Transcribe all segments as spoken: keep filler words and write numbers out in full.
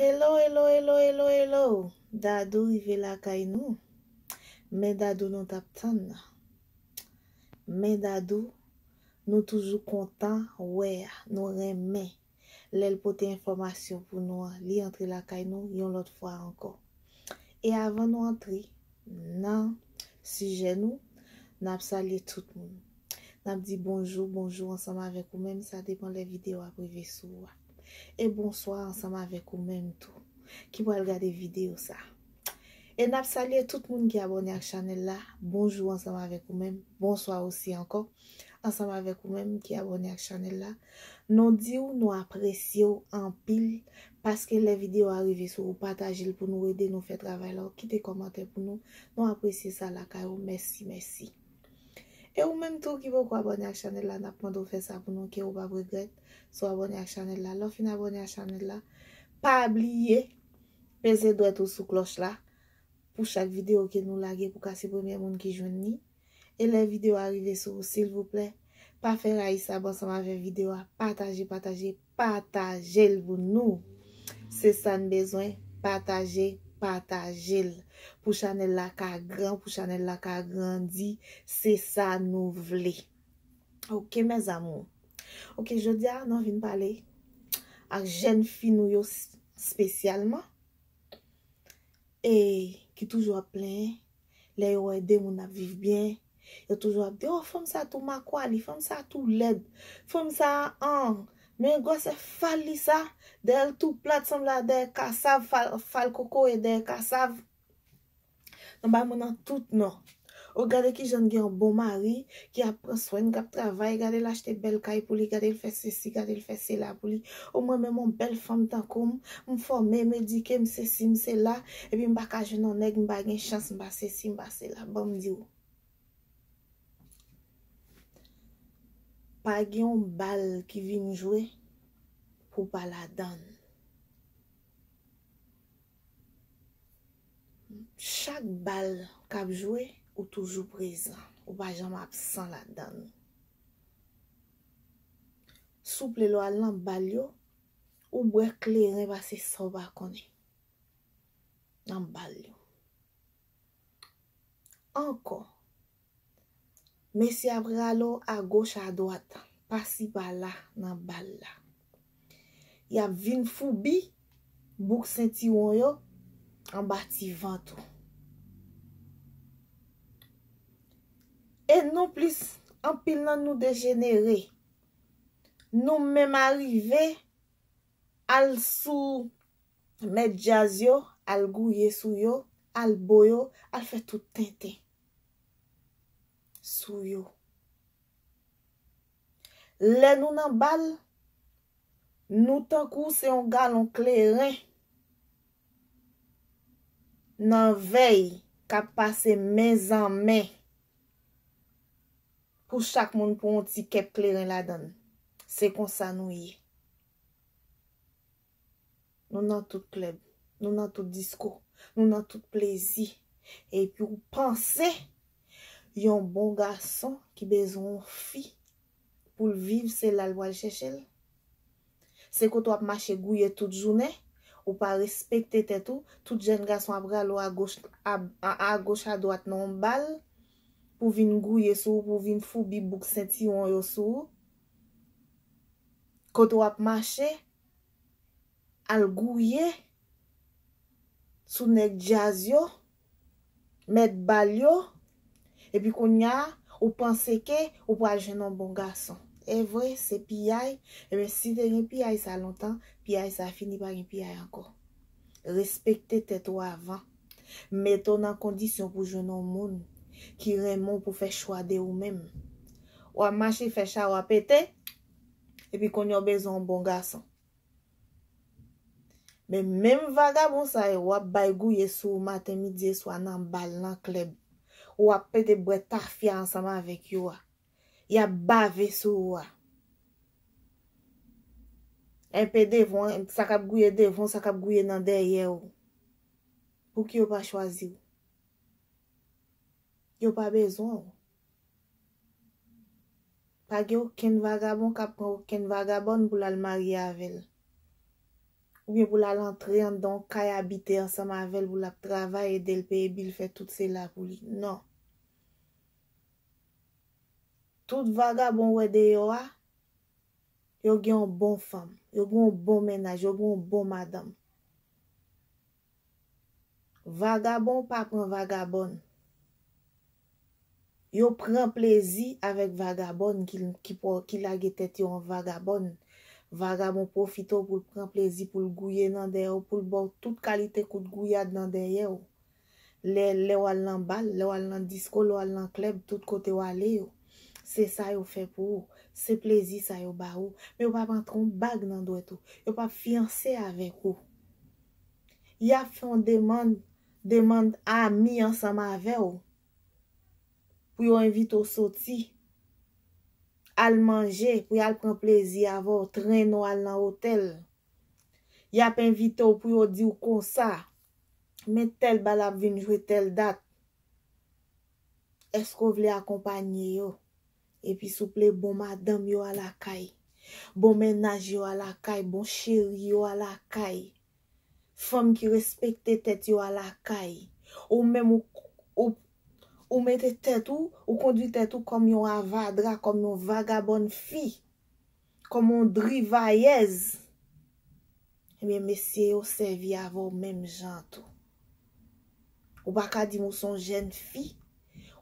Hello, hello, hello, hello, hello. Dadou rive lakay nou. Men Dadou nou t ap tann nan. Men Dadou nou toujou kontan wè a, nou renmen. Lè l pote enfòmasyon pou nou an, li antre lakay nou yon lòt fwa ankò. E avan nou antre nan sijè nou, n ap salye tout moun. N ap di bonjou, bonjou ansanm avèk ou menm, sa depan lè videyo a ap rive sou ou a. E bonswa ansanm avèk ou menm tou, ki pral gade videyo sa. E n ap salye tout moun ki abòne ak chanèl la, bonjou ansanm avèk ou menm, bonswa osi ankò, ansanm avèk ou menm ki abòne ak chanèl la. Nou di w nou apresye w anpil, paske lè videyo a rive sou ou, pataje l pou nou ede nou fè travay la, ou kite kòmantè pou nou, nou apresye sa lakay ou, mèsi, mèsi. E ou menm tou ki poko abòne ak chanèl la, n ap mande w fè sa pou nou, ke ou p ap regrèt, si w abòne ak chanèl la. Lè w fin abòne ak chanèl la, pa bliye peze dwèt ou sou klòch la, pou chak videyo ke nou lage, pou ka se premye moun ki jwenn li. E lè videyo a rive sou ou, silvouplè, pa fè rayisab ansanm avèk videyo a, pataje, pataje, pataje l pou nou. Se sa n bezwen, pataje, pataje l. Pou chanèl la ka gran, pou chanèl la ka grandi, se sa nou vle. Ok, mes amours. Ok, jodi a, nou vin pale ak jèn fi nou yo s-, espesyalman, e ki toujou ap plenyen lè yo wè de moun ap viv byen. Yo toujou ap di, "Oh, fanm sa tou makwali, fanm sa tou lèd, fanm sa an, men gwosè fal li sa, dèyè l tou plat, sanble a dèyè kasav, fal, fal kokoye dèyè kasav." Nou bay moun nan tout non. Ou gade kijan n gen yon bon mari ki ap pran swen n, k ap travay, gade l achte bèl kay pou li, gade l fè sesi, gade l fè sela pou li. Ou mwen menm yon bèl fanm tankou m, m fòme, m edike, m sesi, m sela, epi m pa ka jwenn yon nèg, m pa gen chans, m pa sesi, m pa sela. Ban m di w. Pa gen yon bal ki vin jwe pou w pa ladan l. Chak bal k ap jwe, ou toujou prezan. Ou pa janm absan ladan l. Souple lè w al nan bal yo, ou bwè kleren pase sa w pa konnen nan bal yo. Ankò, mesye ap rale w agoch adwat, pasi pala nan bal la. Y ap vin foubi bouk sentiwon yo anba ti vant ou. E nou plis, anpil nan nou dejenere. Nou menm arive al sou mèt djaz yo, al gouye sou yo, al bo yo, al fè tout tenten sou yo. Lè nou nan bal, nou tankou se yon galon kleren nan vèy k ap pase men zan men pou chak moun pou yon ti kèk kleren ladan l. Se konsa nou ye. Nou nan tout klèb, nou nan tout disko, nou nan tout plezi. Epi w panse yon bon gason ki bezwen yon fi pou l viv, se la l pral chèche l? Se kote w ap mache gouye tout jounen, ou pa respekte tèt ou, tout jèn gason ap rale w agoch, a, a, agoch adwat nan yon bal, pou vin gouye sou ou, pou vin foubi bouk sentiwon yo sou ou. Kote w ap mache, al gouye sou nèg djaz yo, mèt bal yo, epi kounye a, ou panse ke ou pral jwenn yon bon gason. E vre, se piyay. Ebyen, si te gen piyay sa lontan, piyay sa fini, pa gen piyay ankò. Respekte tèt ou avan. Mete w nan kondisyon pou jwenn yon moun ki renmen w, pou fè chwa de ou menm. W ap mache fè chawa pete, epi kounye a w bezwen yon bon gason. Men menm vagabon sa yo, w ap bay gouye sou ou maten, midi e swa nan bal, nan klèb. W ap pete bwè tafya ansanm avèk yo a. Y ap bave sou ou a. Enpe devan, sa k ap gouye devan, sa k ap gouye nan dèyè w. Pouki yo pa chwazi w? Yo pa bezwen w. Pa gen okenn vagabon k ap pran okenn vagabòn pou l al marye avè l. oubyen pou l al antre anndan yon kay abite ansanm avè l, pou l ap travay, ede l peye bil, fè tout se la pou li. Non. Tout vagabon w wè deyò a, yo gen yon bon fanm, yo gen yon bon mennaj, yo gen yon bon madanm. Vagabon pa pran vagabòn. Yo pran plezi avèk vagabòn ki, ki, pò- ki lage tèt yo an vagabòn. Vagabon pwofite w pou l pran plezi, pou l gouye nan dèyè w, pou l ba w tout kalite kout gouyad nan dèyè w. Lè, lè w al nan bal, lè w al nan disko, lè w al nan klèb, tout kote w ale yo. Se sa yo fè pou ou. Se plezi sa yo ba ou. Men yo p ap antre yon bag nan dwèt ou. Yo p ap fiyanse avèk ou. Y ap fè yon demann, demann ami ansanm avè w. Pou yo envite w soti. Al manje, pou y al pran plezi avè w, trennen w al nan otèl. Y ap envite w pou yo di w konsa, men tèl bal ap vin jwe tèl dat. Èske w vle akonpanye yo? Epi souple, bon madanm yo a lakay. Bon mennaj yo a lakay, bon cheri yo a lakay. Fanm ki respekte tèt yo a lakay. Ou menm ou, ou, ou mete tèt ou, ou kondwi tèt ou kòm yon avadra, kòm yon vagabòn fi, kòm yon drivayèz. Ebyen, mesye yo sèvi avè w menm jan tou. Ou pa ka di m ou se yon jèn fi,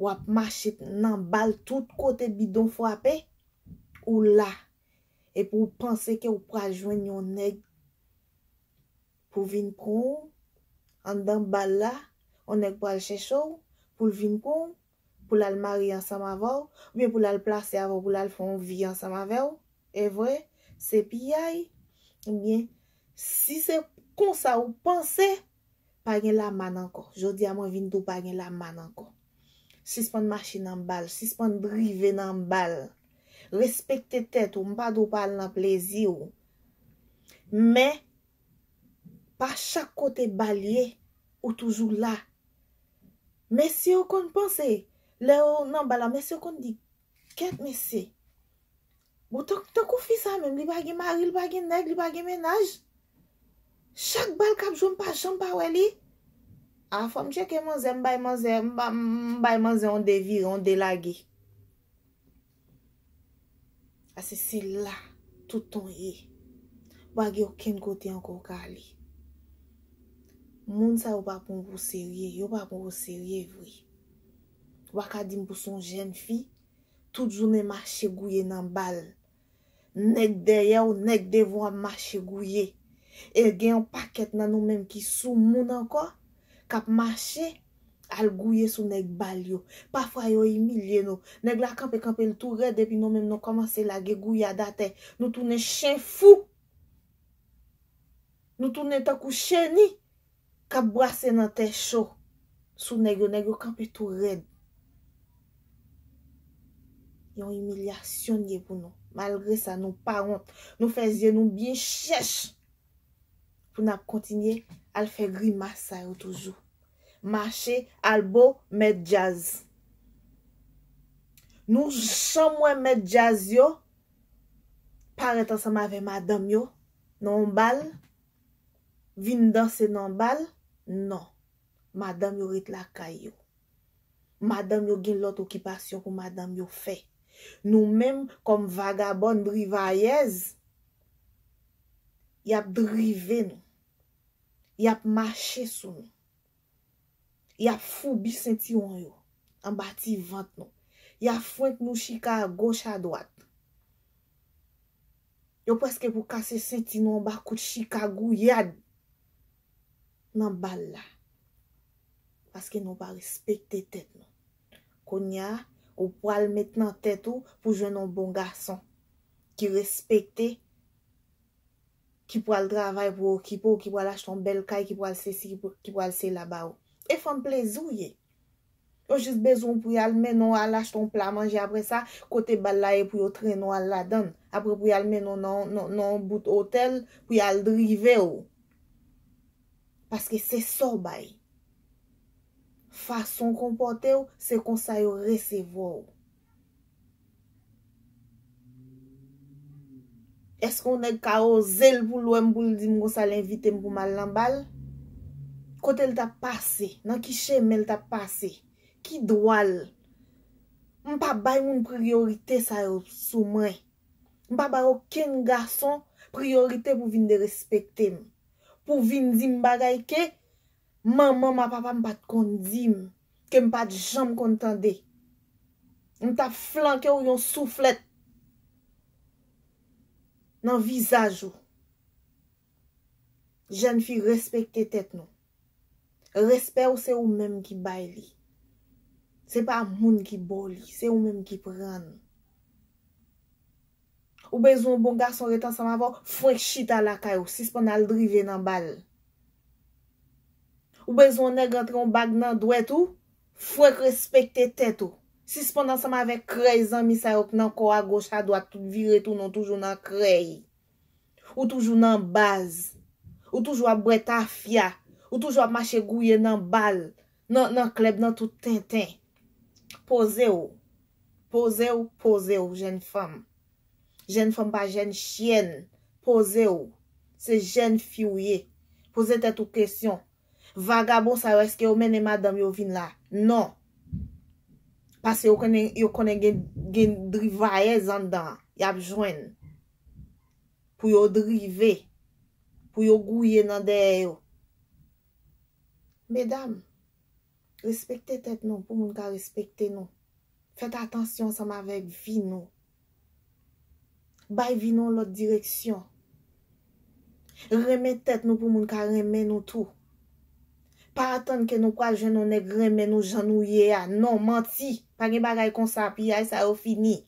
w ap mache nan bal tout kote bidon frape, ou la. Epi w panse ke w pral jwenn yon nèg pou vin pran w anndan bal la, yon nèg pral chèche w pou l vin pran w, pou l al marye ansanm avè w, oubyen pou l al plase avè w, pou l al fè yon vi ansanm avè w. E vre, se piyay. Ebyen, si se konsa ou panse, pa gen lamann ankò. Jodi a, mwen vin di w pa gen lamann ankò. Sispann mache nan bal, sispann drive nan bal. Respekte tèt ou, m pa di w pa al nan plezi w. Men, pa chak kote bal ye, ou toujou la. Mesye yo konn panse, lè yo nan bal la, mesye yo konn di, kèt mesye. Bon, tan- tankou fi sa menm, li pa gen mari, li pa gen nèg, li pa gen mennaj. Chak bal k ap jwe, m pa janm pa wè li. A, fò m tcheke manzè, m bay manzè, m ba- m bay manzè yon de vire, yon de lage. Paske se la tout tan ye. Ou pa gen okenn kote ankò ou ka ale. Moun sa yo pa pran w pou serye, yo pa pran w pou serye vre. Ou pa ka di m pou se yon jèn fi, tout jounen mache gouye nan bal. Nèg dèyè w, nèg devan w ap mache gouye. E gen yon pakèt nan nou menm ki sou moun ankò, k ap mache al gouye sou nèg bal yo. Pafwa yo imilye nou. Nèg la kanpe, kanpe l tou rèd, epi nou menm nou kòmanse lage gouyad atè. Nou tounen chen fou. Nou tounen tankou cheni k ap brase nan tè cho sou nèg yo. Nèg yo kanpe tou rèd. Yon imilyasyon l ye pou nou. Malgre sa, nou pa wont. Nou fè zye nou byen chèch pou n ap kontinye al fè grimas sa yo toujou. Mache al bo mèt djaz. Nou janm wè mèt djaz yo parèt ansanm avè madanm yo nan yon bal, vin danse nan bal? Non. Madanm yo ret lakay yo. Madanm yo gen lòt okipasyon pou madanm yo fè. Nou menm, kòm vagabòn drivayèz, y ap drive nou. Y ap mache sou nou. Y ap foubi sentiwon yo anba ti vant nou. Y ap fwenk nou chika agoch adwat. Yo prèske pou kase senti nou anba kout chika gouyad nan bal la. Paske nou pa respekte tèt nou. Kounye a, ou pral met nan tèt ou pou jwenn yon bon gason ki respekte, ki pral travay pou okipe w, ki pral achte yon bèl kay, ki pral sesi, ki pral sela ba ou. E fanm plezi w ye. Yo jis bezwen w pou y al mennen w al achte yon pla manje, apre sa, kote bal la ye pou yo trennen w al ladan l. Apre pou y al mennen w nan, nan, nan yon bout otèl, pou y al drive w. Paske se sa w bay. Fason w konpòte w, se konsa yo resevwa w. Èske yon nèg ka oze l pou l wè m, pou l di m konsa, l envite m pou m al nan bal? Kote l t ap pase? Nan ki chemen l t ap pase? Ki dwa l? M pa bay moun priyorite sa yo sou mwen. M pa bay okenn gason priyorite pou vin derespekte m, pou vin di m bagay ke manman m a papa m pa t konn di m, ke m pa t janm konn tande. M t ap flanke w yon souflèt nan vizaj ou. Jèn fi, respekte tèt nou. Respè w se ou menm ki bay li. Se pa moun ki ba w li, se ou menm ki pran l. Ou bezwen yon bon gason ret ansanm avè w, fwenk chita lakay ou, sispann al drive nan bal. Ou bezwen yon nèg rantre yon bag nan dwèt ou, fwenk respekte tèt ou. Sispann ansanm avèk krèy zanmi sa yo k nan kò w agoch adwat, tout vire tounen w toujou nan krèy. Ou toujou nan baz. Ou toujou ap bwè tafya. Ou toujou ap mache gouye nan bal, nan, nan klèb, nan tout tenten. Poze w. Poze w, poze w, jèn fanm. Jèn fanm pa jèn chyèn. Poze w. Se jèn fi w ye. Poze tèt ou kesyon. Vagabon sa yo, èske yo mennen madanm yo vin la? Non. Paske yo konnen, yo konnen gen, gen drivayèz anndan an. Y ap jwenn. Pou yo drive. Pou yo gouye nan dèyè yo. Medam, respekte tèt nou pou moun ka respekte nou. Fèt atansyon ansanm avèk vi nou. Bay vi nou yon lòt direksyon. Renmen tèt nou pou moun ka renmen nou tou. Pa atann ke nou pral jwenn yon nèg renmen nou jan nou ye a. Non, manti. Pa gen bagay konsa, piyay sa yo fini.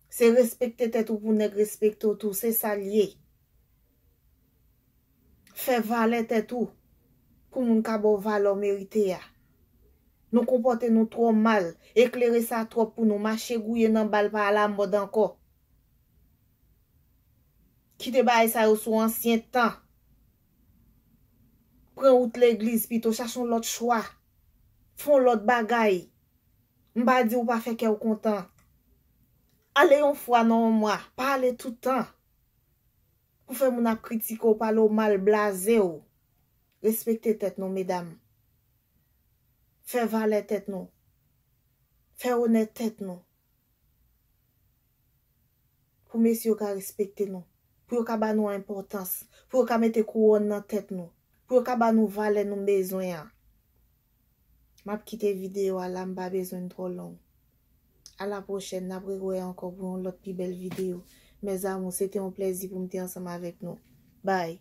Se respekte tèt ou pou nèg respekte w tou, se sa l ye. Fè valè tèt ou pou moun ka ba w valè w merite a. Nou konpòte nou twò mal, eklere sa twòp pou nou, mache gouye nan bal pa alamòd ankò. Kite bagay sa yo sou ansyen tan. Pran wout legliz pito, chache yon lòt chwa. Fè yon lòt bagay. M pa di w pa fè kè w kontan. Ale yon fwa nan yon mwa, pa ale tout tan. Pou fè moun ap kritike w, pale w mal, blaze w. Respekte tèt nou, medam. Fè valè tèt nou. Fè onè tèt nou. Pou mesye yo ka respekte nou. Pou yo ka ba nou enpòtans. Pou yo ka mete kouwòn nan tèt nou. Pou yo ka ba nou valè nou bezwen an. M ap kite videyo a la, m pa bezwen l twò long. A la pwochèn, n ap rewè ankò pou yon lòt pi bèl videyo. Mes amours, se te yon plèzi pou m te ansanm avèk nou. Bye.